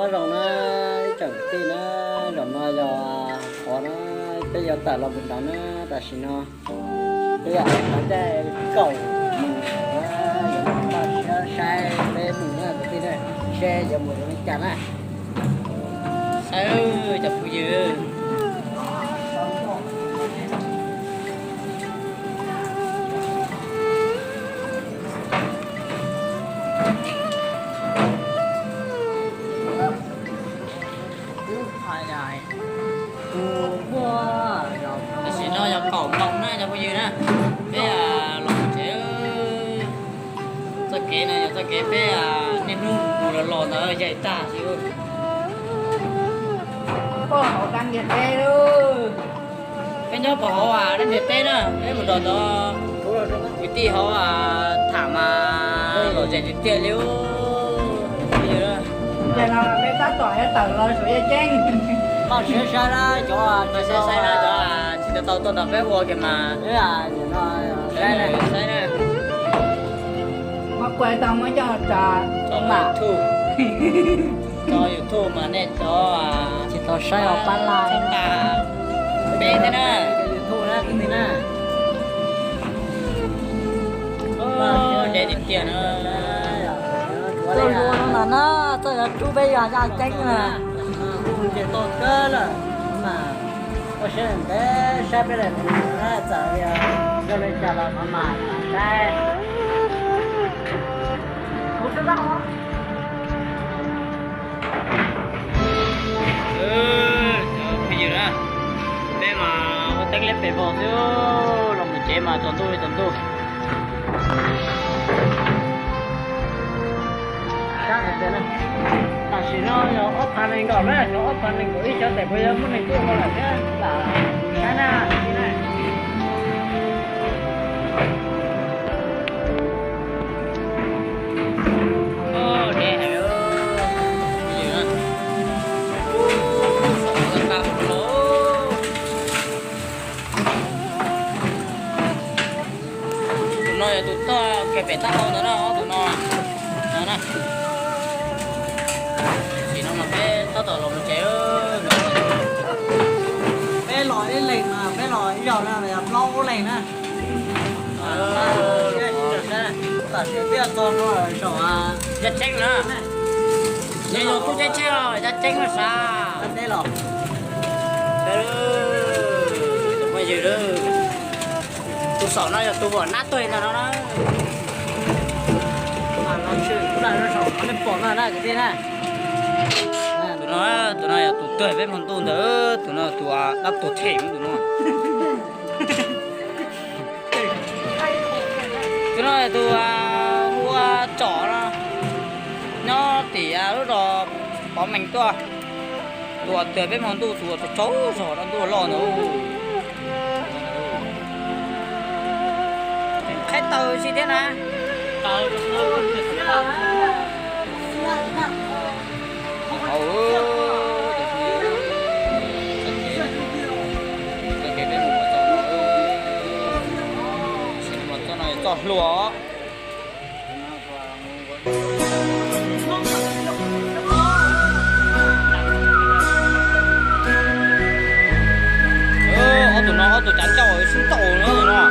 Nyob zoo na ib tsoom kwv tij na, zaum no yog qhov na peb yuav tawm los mus nrad na, tam sim no peb yog qhov caij kaum moos, yuav mus toj siab saib peb mus na kwv tij na, seb yuav mus zoo li cas na. Saib cov phooj ywg. Tam sim no yog kaum moos na cov phooj ywg na, peb los tsev. Txoj kev no yog txoj kev peb niaj hnub mus los los ntawd yaim tag xwb. Peb nyob puag hauv dab ntiag teb na, peb mus nrog cov kwv tij hauv tham mas lom zem tiag tiag li. Peb tab tom yuav tawm los saum yaj ceeb. Koj siab saib na cov, koj siab saib na cov tsis tau tau tuaj nrog peb ua kiag mas saib na. Muab kuaj tau muab coj tso mam YouTube, tso YouTube mas nej cov tsis tau saib os pab like, peb thiab na, YouTube na kwv tij na. Dev tiag tiag na. Txoj hlua no na, txoj yuav rub peb yog yaj ceeb na. Ces tau kawg lawm mas, koj siab ntev saib peb daim mus na, txawm yog zoo li cas los mam mam saib. Peb mas ua teeb liab pes vog xwb, los mus tsev mas tsaus ntuj li tsaus ntuj. Tam sim no yog ob phav nees nkaum na, yog ob phav nees nkaum ib xyov tes puas yuav muaj neeg tuaj no lawm thiab lam saib na. Tus no yog tus tog kev pem taub hau ntawd na, ob tus no na. Tam sim no mas peb tab tom los mus tsev. Peb los ib leeg mas peb los ib zaug na, yog plaub leeg na. Tam sim peb txog no saum yaj ceeb na. Yog yog tub ceeb tsheej os, yaj ceeb no sav. Tus saum no yog tus uas nab tuag ntawm no na. Tus no, tus no yog tus tuag peb hmo ntuj ntawd, tus no tus dab tuag them tus no. Tus no tus hu ua Tsom no, nyob tim lub zos Pov Mees tuaj. Tus uas tuag peb hmo ntuj, tus uas tsaug zog dab ntuj loj ntawd. Qhaib taws si thiab na. Txoj kev peb mus txoj no, txoj no txoj hlua. Ob tug no ob tug cav ncauj sib ntaus no no.